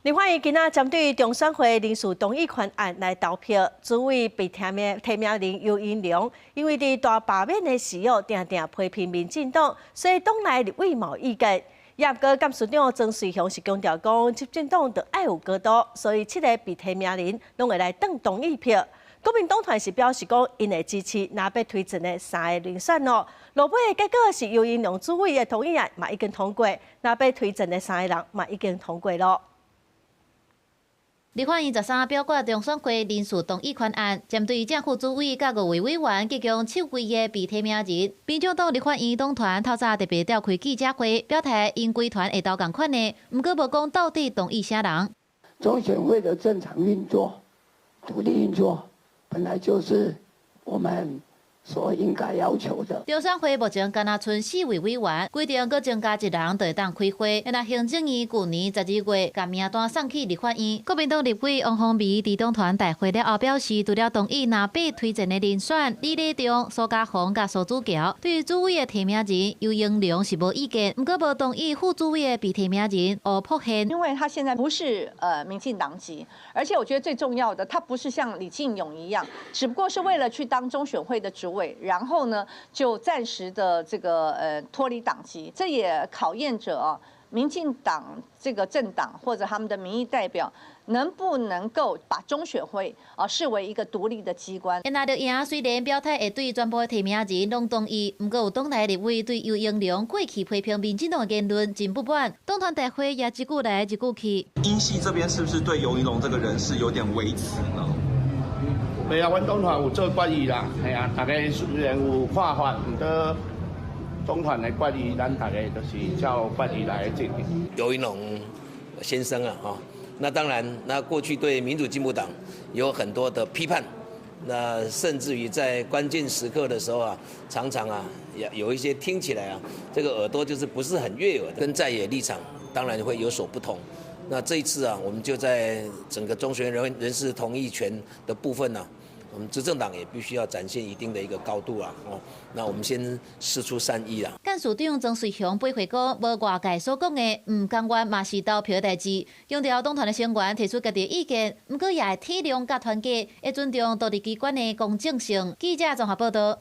立法院今仔針對中選會人事動議權案來投票，主委被提名人游盈隆，因為佇大罷免的時候，定定批評民進黨，所以黨內立委嘛有意見。也毋過幹事長莊瑞雄是強調講，執政黨著愛有高度，所以七个被提名人攏會來當同意票。國民黨團是表示講，𪜶會支持若欲推薦的三个人選咯。落尾結果是游盈隆主委的同意案嘛已經通過，若欲推薦的三個人嘛已經通過咯。立法院13表決中選會人事動議權案，針對正副主委佮五位委員提供七位的被提名人。民眾黨立法院黨團透早特別召開記者會，表態𪜶規團會投仝款的，毋過無講到底同意啥人。中選會的正常運作、獨立運作，本來就是我們所應該要求的。中選會目前干焦賰四位委員，規定閣增加一人就會當開會。若行政院舊年12月共名單送去立法院，國民黨立委王鴻薇佇黨團大會了後表示，除了同意若欲推薦的人選李禮中、蘇嘉宏佮蘇子喬，對於主委的提名人游盈隆是無意見，毋過無同意副主委的被提名人吳璞憲。因為他現在不是民進黨籍，而且我覺得最重要的，他不是像李進勇一樣，只不過是為了去當中選會的主委，然後呢就暫時的這個脫離黨籍，這也考驗着啊民進黨這個政黨或者他們的民意代表能不能夠把中選會啊視為一個獨立的機關。藍綠營雖然表態會對全部的提名人攏同意，毋過有黨內立委對游盈隆過去批評民進黨的言論真不滿，黨團大會也一句來一句去。英系這邊是不是對游盈隆這個人事有點微詞呢？袂啊，阮黨團有做決議啦，係啊，大家雖然有看法，毋過黨團的決議，咱大家就是照決議來進行。游盈隆先生啊，哈，那當然，那過去對民主進步黨有很多的批判，那甚至於在關鍵時刻的時候啊，常常啊，也有一些聽起來啊，這個耳朵就是不是很悅耳的，跟在野立場當然會有所不同。那這一次啊，我們就在整個中選人事同意權的部分呢，我們執政黨也必須要展現一定的一個高度啊，哦，那我們先釋出善意啊。幹事長莊瑞雄回回講，無外界所講的，毋甘願嘛是投票的代誌，強調黨團的成員提出家己的意見，毋過也會體諒佮團結，會尊重獨立機關的公正性。記者綜合報道。